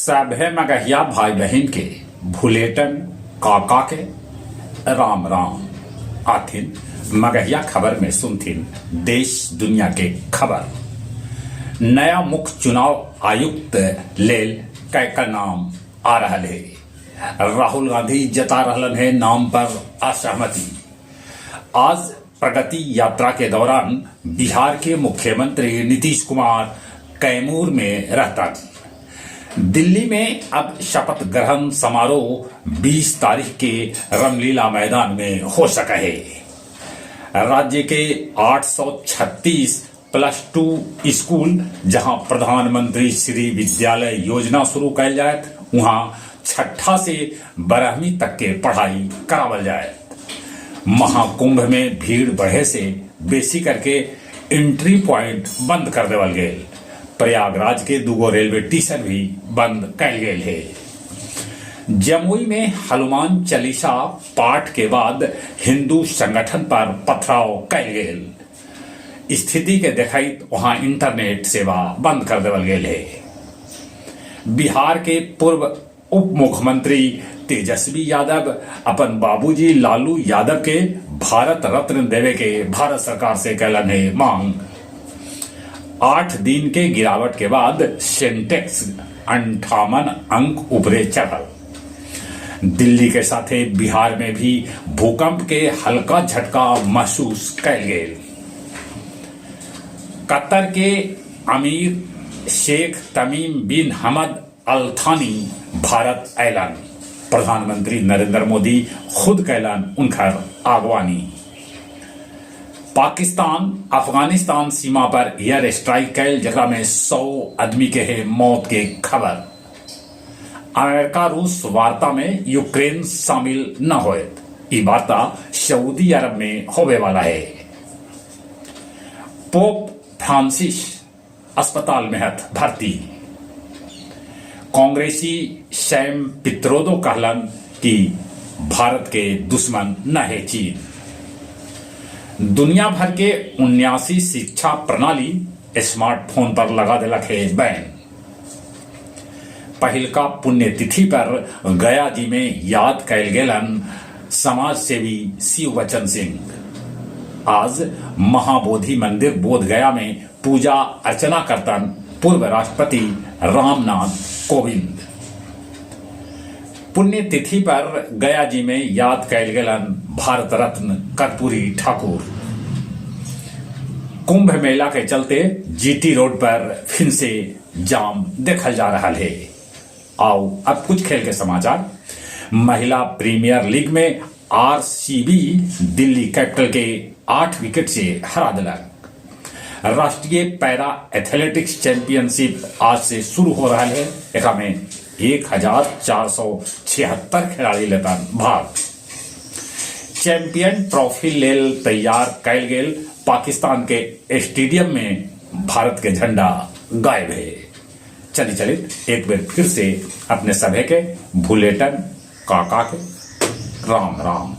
सभे मगहिया भाई बहिन के भुलेटन काका के राम राम। आथिन मगहिया खबर में सुनथिन देश दुनिया के खबर। नया मुख्य चुनाव आयुक्त लेल कैका नाम आ रहल हे। राहुल गांधी जता रहलन हे नाम पर असहमति। आज प्रगति यात्रा के दौरान बिहार के मुख्यमंत्री नीतीश कुमार कैमूर में रहतन। दिल्ली में अब शपथ ग्रहण समारोह 20 तारीख के रामलीला मैदान में हो सके है। राज्य के 836 प्लस टू स्कूल जहां प्रधानमंत्री श्री विद्यालय योजना शुरू कैल जायत, वहां छठा से 12वीं तक के पढ़ाई करावल जायत। महाकुंभ में भीड़ बढ़े से बेसी करके एंट्री पॉइंट बंद कर देवल गेल। प्रयागराज के दूगो रेलवे स्टेशन भी बंद कैल गेल है। जमुई में हनुमान चालीसा पाठ के बाद हिंदू संगठन पर पथराव कैल गेल। स्थिति के देखैत वहां इंटरनेट सेवा बंद कर देवल गेल है। बिहार के पूर्व उप मुख्यमंत्री तेजस्वी यादव अपन बाबूजी लालू यादव के भारत रत्न देवे के भारत सरकार से कैलन है मांग। 8 दिन के गिरावट के बाद सेंटेक्स 58 अंक ऊपरे चढ़ल। दिल्ली के साथे बिहार में भी भूकंप के हल्का झटका महसूस कैल गेल। कतर के अमीर शेख तमीम बिन हमद अल थानी भारत अयलन। प्रधानमंत्री नरेंद्र मोदी खुद कैलन उनकर आगवानी। पाकिस्तान अफगानिस्तान सीमा पर एयर स्ट्राइक कैल, जकरा में 100 आदमी के है मौत के खबर। अमेरिका रूस वार्ता में यूक्रेन शामिल न होयत। ई वार्ता सऊदी अरब में होवे वाला है। पोप फ्रांसिस अस्पताल में हथ भर्ती। कांग्रेसी सैम पित्रोदो कहलन कि भारत के दुश्मन न है चीन। दुनिया भर के 79 शिक्षा प्रणाली स्मार्टफोन पर लगा देलक है बैन। पहिलका पुण्यतिथि पर गया जी में याद कैल गेलन समाज सेवी शिव बचन सिंह। आज महाबोधि मंदिर बोध गया में पूजा अर्चना करतन पूर्व राष्ट्रपति रामनाथ कोविंद। पुण्यतिथि पर गया जी में याद कैल गेलन भारत रत्न कर्पूरी ठाकुर। कुंभ मेला के चलते जीटी रोड पर फिर से जाम देखल जा रहा है। आओ अब कुछ खेल के समाचार। महिला प्रीमियर लीग में आरसीबी दिल्ली कैपिटल के 8 विकेट से हरा दिलक। राष्ट्रीय पैरा एथलेटिक्स चैंपियनशिप आज से शुरू हो रहा है। एकरा में 1476 खिलाड़ी लेतन भाग। चैंपियन ट्रॉफी लेल तैयार कैल गेल पाकिस्तान के स्टेडियम में भारत के झंडा गायब है। चली चली एक बार फिर से अपने सभे के भुलेटन काका के राम राम।